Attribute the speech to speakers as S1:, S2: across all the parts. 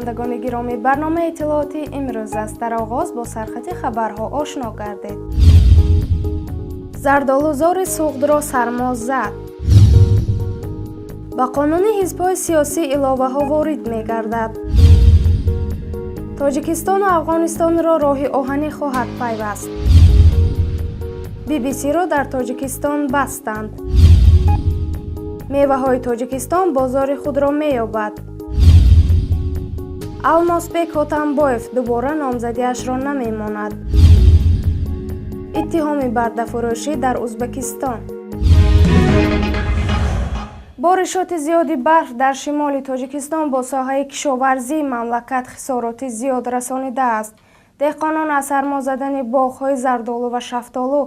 S1: Бинандагони гиромӣ, барномаи иттилоотии имрӯз аст. Дар оғоз бо сархати хабарҳо ошно гардед. Зардолузори Суғдро сармо зад. Ба қонуни ҳизбҳои сиёсӣ иловаҳо ворид мегардад. Тоҷикистону Афғонистонро роҳи оҳанӣ хоҳад пайваст. BBC-ро дар Тоҷикистон бастанд. Меваҳои Тоҷикистон бозори худро меёбад. Алмосбек Ҳотамбоев дубора номзадиашро намемонад. Иттиҳоми бардафурӯшӣ дар Узбекистон. Боришоти зиёди барф дар шимоли Тоҷикистон бо соҳаи кишоварзии мамлакат хисороти зиёд расонидааст. Деҳқонон аз сармо задани боғҳои зардолу ва шафтолу,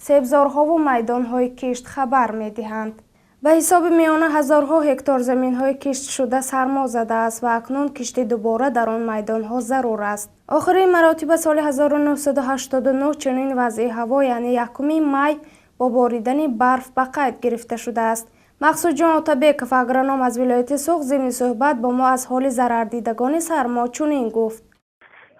S1: себзорҳову майдонҳои кишт хабар медиҳанд. Ба ҳисоби миёна ҳазорҳо гектор заминҳои киштшуда сармо задааст ва акнун кишти дубора дар он майдонҳо зарур аст. Охирин маротиба соли 1989 чунин вазъи ҳаво, яъне 1 май, бо боридани барф ба қайд гирифта шудааст. Мақсудҷон Отабеков, агроном аз вилояти Суғд, зимни суҳбат бо мо аз ҳоли зарардидагони сармо чунин гуфт.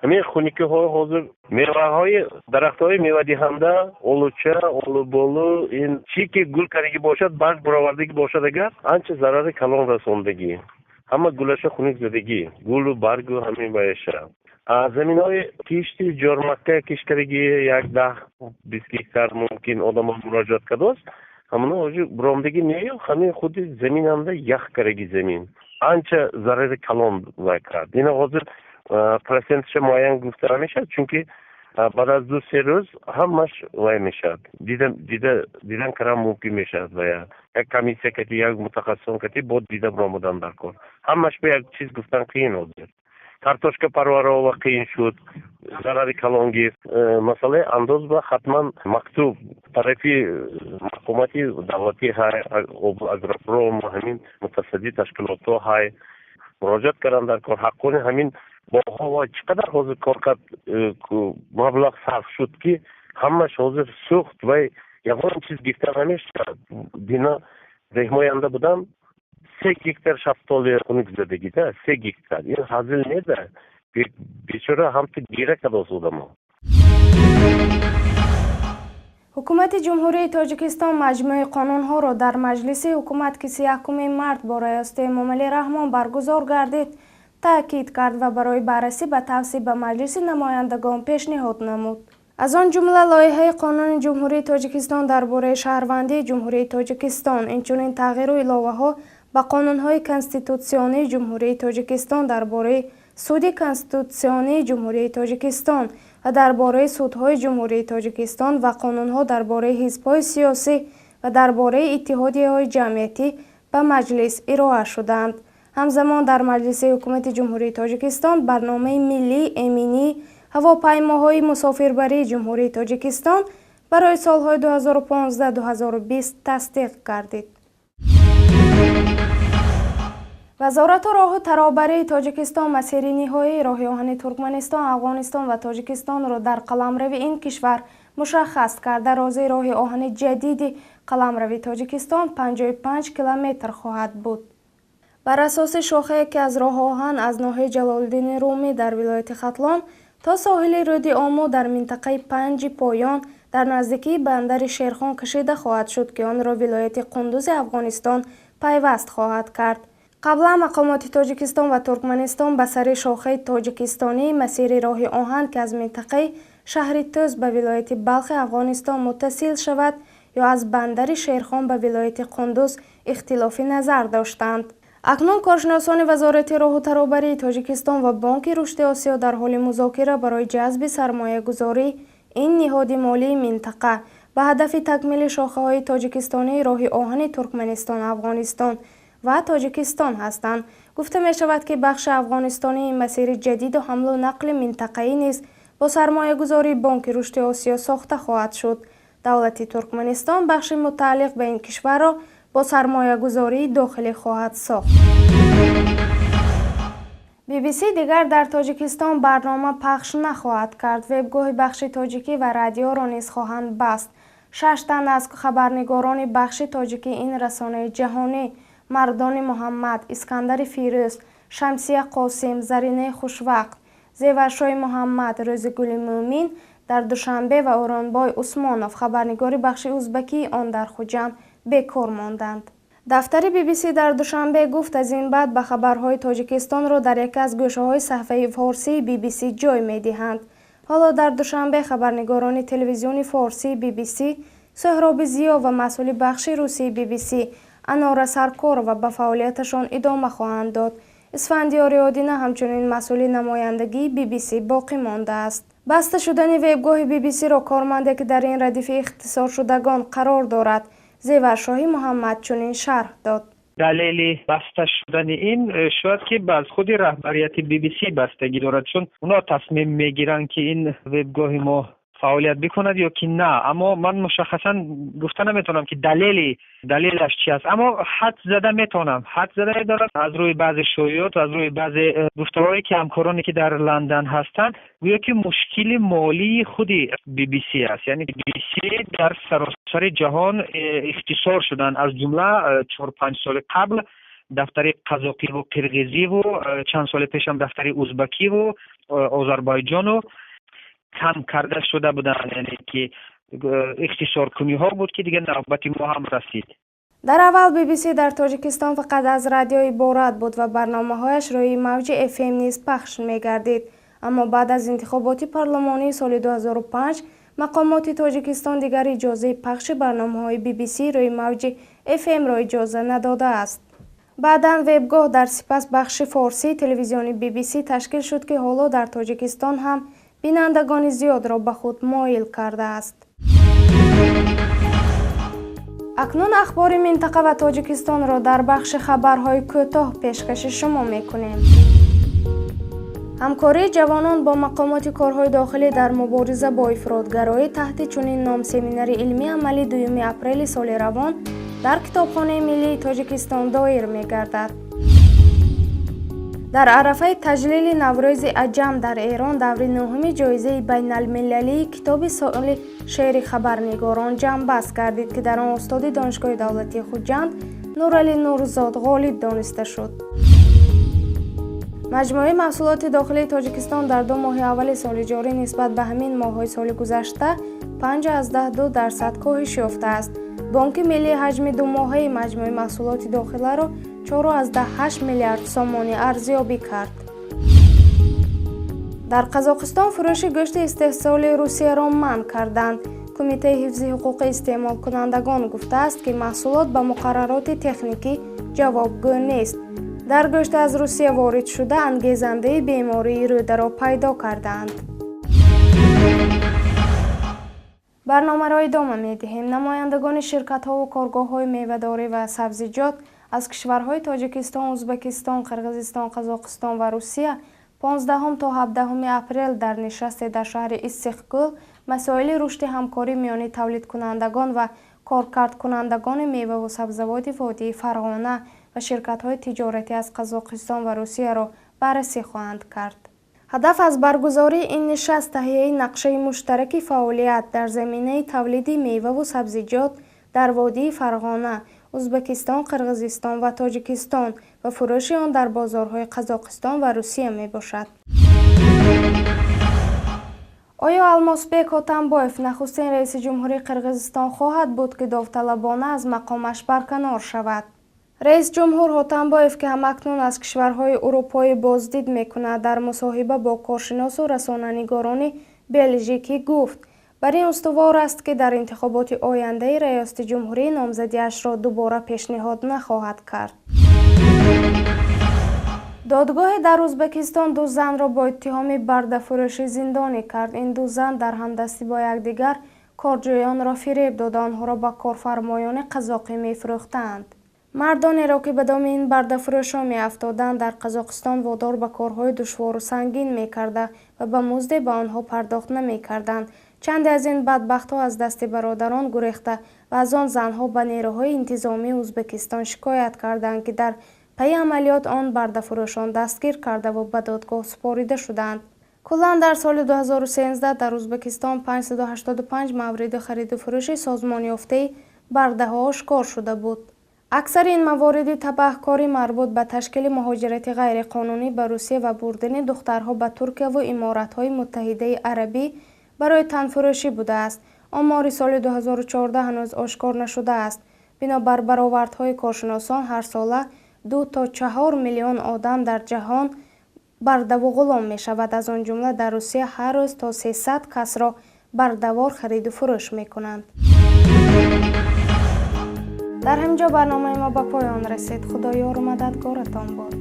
S2: Ҳамин хунукиҳо ҳозир меваҳои дарахтҳои мевадиҳанда, олуча, олуболу, ин чӣ ки гул кардагӣ бошад, барг баровардагӣ бошад, агар анча зарари калон расондагӣ. Ҳама гулаша хунук задагӣ, гулу баргу ҳамин баеша. Заминҳои кишти ҷормакка кишт кардагӣ як 10-20 гектар мумкин одамон муроҷиат кардааст. Ҳамоно ҳозир буромдагӣ нею, ҳамин худи заминанда ях кардагӣ замин. Анча зарари калон вай кард. Ина ҳозир процентша муайян гуфта намешавад, чунки баъд аз 2-3 рӯз ҳамаш вай мешавад. Дидан кардан мумкин мешавад ва як комиссия кати, як мутахассисон кати бо дида баромадан дар кор. Ҳамаш ба як чиз гуфтан қиин ҳозир. Картошка парварова қиин шуд, зарари калон гирифт. Масъалаи андоз ба ҳатман мактуб тарафи мақомоти давлатӣ ҳай, агропром, ҳамин мутасаддӣ ташкилотҳо ҳай муроҷиат кардан дар кор. Ҳаққони ҳамин боғҳо ва чӣ қадар ҳозир кор кард, маблағ сарф шуд, ки ҳамаш ҳозир сӯхт ва ягон чиз гирифта намешавад. Дина деҳмоянда будам, 3 гектар шафтоли хунук задагида, 3 гектар. Ин ҳазил неда, бечора ҳамту гира кардааст одамо.
S1: Ҳукумати Ҷумҳурии Тоҷикистон маҷмӯи қонунҳоро дар Маҷлиси ҳукумат, ки 31 март бо раёсати Эмомалӣ Раҳмон баргузор гардид, таъкид кард ва барои баррасӣ ба тавсия ба Маҷлиси намояндагон пешниҳод намуд. Аз он ҷумла лоиҳаи қонуни Ҷумҳурии Тоҷикистон дар бораи шаҳрвандии Ҷумҳурии Тоҷикистон, инчунин тағйиру иловаҳо ба қонунҳои конститутсионии Ҷумҳурии Тоҷикистон дар бораи Суди конститутсионии Ҷумҳурии Тоҷикистон ва дар бораи судҳои Ҷумҳурии Тоҷикистон ва қонунҳо дар бораи ҳизбҳои сиёсӣ ва дар бораи иттиҳодияҳои ҷамъиятӣ ба маҷлис ироа шуданд. Ҳамзамон дар Маҷлиси ҳукумати Ҷумҳурии Тоҷикистон барномаи миллии эминии ҳавопаймоҳои мусофирбарии Ҷумҳурии Тоҷикистон барои солҳои 2015-2020 тасдиқ гардид. Вазорату роҳу таробарии Тоҷикистон масири ниҳоии роҳи оҳани Туркманистон, Афғонистон ва Тоҷикистонро дар қаламрави ин кишвар мушаххас карда, розии роҳи оҳани ҷадиди қаламрави Тоҷикистон 55 километр хоҳад буд. Бар асоси шохае, ки аз роҳоҳан аз ноҳияи Ҷалолиддини Румӣ дар вилояти Хатлон то соҳили рӯди Омӯ дар минтақаи Панҷи Поён дар наздикии бандари Шерхон кашида хоҳад шуд, ки онро вилояти Қундузи Афғонистон пайваст хоҳад кард. Қаблан мақомоти Тоҷикистон ва Туркманистон ба сари шохаи тоҷикистонии масири роҳи оҳан, ки аз минтақаи шаҳри Тӯз ба вилояти Балхи Афғонистон муттасил шавад ё аз бандари Шерхон ба вилояти Қундуз, ихтилофи назар доштанд. Акнун коршиносони Вазорати роҳу таробарии Тоҷикистон ва Бонки Рушди Осиё дар ҳоли музокира барои ҷазби сармоягузорӣ ин ниҳоди молии минтақа ба ҳадафи такмили шохаҳои тоҷикистонии роҳи оҳани Туркманистон, Афғонистон ва Тоҷикистон ҳастанд. Гуфта мешавад, ки бахши афғонистонии масири ҷадиду ҳамлу нақли минтақаӣ низ бо сармоягузории Бонки Рушди Осиё сохта хоҳад шуд. Давлати Туркманистон бахши мутааллиқ ба ин кишварро бо сармоягузории дохилӣ хоҳад сохт. BBC дигар дар Тоҷикистон барнома пахш нахоҳад кард. Вебгоҳи бахши тоҷикӣ ва радиоро низ хоҳанд баст. 6 тан аз хабарнигорони бахши тоҷикӣ ин расонаи ҷаҳонӣ: Мардони Муҳаммад, Искандари Фирӯз, Шамсия Қосим, Заринаи Хушвақт, Зеваршоҳи Муҳаммад, Рӯзигули Мӯмин дар Душанбе ва O'ронбой Усмонов, хабарнигори бахши узбакии он дар Хуҷанд, бекор монданд. Дафтари BBC дар Душанбе гуфт, аз ин баъд ба хабарҳои Тоҷикистонро дар яке аз гӯшаҳои саҳифаи форсии BBC ҷой медиҳанд. Ҳоло дар Душанбе хабарнигорони телевизиони форсии BBC Суҳроби Зиё ва масъули бахши русии BBC Анора Саркорова ба фаъолияташон идома хоҳанд дод. Исфандиёри Одина ҳамчунин масъули намояндагии BBC боқӣ мондааст. Баста шудани вебгоҳи BBC-ро корманде, ки дар ин радифи ихтисоршудагон қарор дорад, Зеваршоҳи Муҳаммад, чунин шарҳ дод.
S3: Далели баста шудани ин шояд ки ба худи раҳбарияти BBC бастагӣ дорад, чун онҳо тасмим мегиранд, ки ин вебгоҳи мо фаъолият бикунад ё ки на. Аммо ман мушаххасан гуфта наметавонам, ки далелаш чи аст, аммо ҳадс зада метавонам, ҳадс зада медорам аз рӯи баъзе шоеот, аз рӯи баъзе гуфтаҳое, ки ҳамкороне, ки дар Ландан ҳастанд, гӯё ки мушкили молии худи BBC аст. Яъне BBC дар саросари ҷаҳон ихтисор шуданд, аз ҷумла 4-5 соли қабл дафтари қазоқиву қирғизиву чанд соли пешам дафтари узбакиву Озарбойҷону кам карда шуда буданд, яъне ки ихтисоркуниҳо буд, ки дигар навбати мо ҳам расид.
S1: Дар аввал BBC дар Тоҷикистон фақат аз радио иборат буд ва барномаҳояш рӯи мавҷи FM низ пахш мегардид. Аммо баъд аз интихоботи парлумонии соли 2005 мақомоти Тоҷикистон дигар иҷозаи пахши барномаҳои BBC рӯи мавҷи FM-ро иҷоза надодааст. Баъдан вебгоҳ дар сипас бахши форсии телевизиони BBC ташкил шуд, ки ҳоло дар Тоҷикистон ҳам бинандагони зиёдро ба худ моил кардааст. Акнун ахбори минтақа ва Тоҷикистонро дар бахши хабарҳои кӯтоҳ пешкаши шумо мекунем. Ҳамкории ҷавонон бо мақомоти корҳои дохилӣ дар мубориза бо ифротгароӣ, таҳти чунин ном семинари илмии амалӣ 2 апрели соли равон дар Китобхонаи миллии Тоҷикистон доир мегардад. Дар арафаи таҷлили Наврӯзи аҷам дар Эрон даври нӯҳуми ҷоизаи байналмилалии китоби соли шеъри хабарнигорон ҷамъбаст гардид, ки дар он устоди Донишгоҳи давлатии Хуҷанд Нуралӣ Нурзод ғолиб дониста шуд. Маҷмӯаи маҳсулоти дохилии Тоҷикистон дар 2 моҳи аввали соли ҷорӣ нисбат ба ҳамин моҳҳои соли гузашта 5,2% коҳиш ёфтааст. Бонки Миллӣ ҳаҷми думоҳаи маҷмӯи маҳсулоти дохиларо 4,8 миллиард сомонӣ арзёбӣ кард. Дар Қазоқистон фурӯши гӯшти истеҳсоли Русияро манъ карданд. Кумитаи ҳифзи ҳуқуқи истеъмолкунандагон гуфтааст, ки маҳсулот ба муқаррароти техникӣ ҷавобгӯ нест. Дар гӯшти аз Русия ворид шуда ангезандаи бемории рӯдаро пайдо кардаанд. Барномаро идома медиҳем. Намояндагони ширкатҳову коргоҳҳои мевадорӣ ва сабзиҷот аз кишварҳои Тоҷикистон, Узбекистон, Қирғизистон, Қазоқистон ва Русия 15 то 17 апрел дар нишасте дар шаҳри Иссиқкӯл масоили рушди ҳамкорӣ миёни тавлидкунандагон ва коркардкунандагони меваву сабзавоти водии Фарғона ва ширкатҳои тиҷоратӣ аз Қазоқистон ва Русияро баррасӣ хоҳанд кард. Ҳадаф аз баргузории ин нишаст таҳияи нақшаи муштараки фаъолият дар заминаи тавлиди меваву сабзиҷот дар водии Фарғона, Узбекистон, Қирғизистон ва Тоҷикистон ва фурӯши он дар бозорҳои Қазоқистон ва Русия мебошад. Оё Алмосбек Ҳотамбоев нахустин раиси ҷумҳурии Қирғизистон хоҳад буд, ки довталабона аз мақомаш барканор шавад? Раис ҷумҳур Ҳотамбоев, ки ҳамакнун аз кишварҳои урупоӣ боздид мекунад, дар мусоҳиба бо коршиносу расонанигорони белжикӣ гуфт, бар ин устувор аст, ки дар интихоботи ояндаи раёсати ҷумҳурӣ номзадиашро дубора пешниҳод нахоҳад кард. Додгоҳе дар Ӯзбекистон ду занро бо иттиҳоми бардафурӯшӣ зиндонӣ кард. Ин ду зан дар ҳамдастӣ бо якдигар корҷӯёнро фиреб дода, онҳоро ба корфармоёни қазоқӣ мефурӯхтаанд. Мардонеро, ки ба доми ин бардафурӯшҳо меафтоданд, дар Қазоқистон водор ба корҳои душвору сангин мекарда ва ба музде ба онҳо пардохт намекарданд. Чанде аз ин бадбахтҳо аз дасти бародарон гурехта ва аз он занҳо ба нерӯҳои интизомии Ӯзбекистон шикоят карданд, ки дар пайи амалиёт он бардафурӯшон дастгир кардаву ба додгоҳ супорида шуданд. Куллан дар соли 2013 дар Ӯзбекистон 585 мавриди хариду фурӯши созмонёфтаи бардаҳо ошкор шуда буд. Аксари ин мавориди табаҳкорӣ марбут ба ташкили муҳоҷирати ғайриқонунӣ ба Русия ва бурдани духтарҳо ба Туркияву Иморатҳои Муттаҳидаи Арабӣ барои танфурӯшӣ будааст. Омори соли 2014 ҳанӯз ошкор нашудааст. Бинобар баровардҳои коршиносон, ҳарсола 2 то 4 миллион одам дар ҷаҳон бардаву ғулом мешавад. Аз он ҷумла дар Русия ҳар рӯз то 300 касро бардавор хариду фурӯш мекунанд. Дар ҳамин ҷо барномаи мо ба поён расид. Худо ёру мададгоратон бод.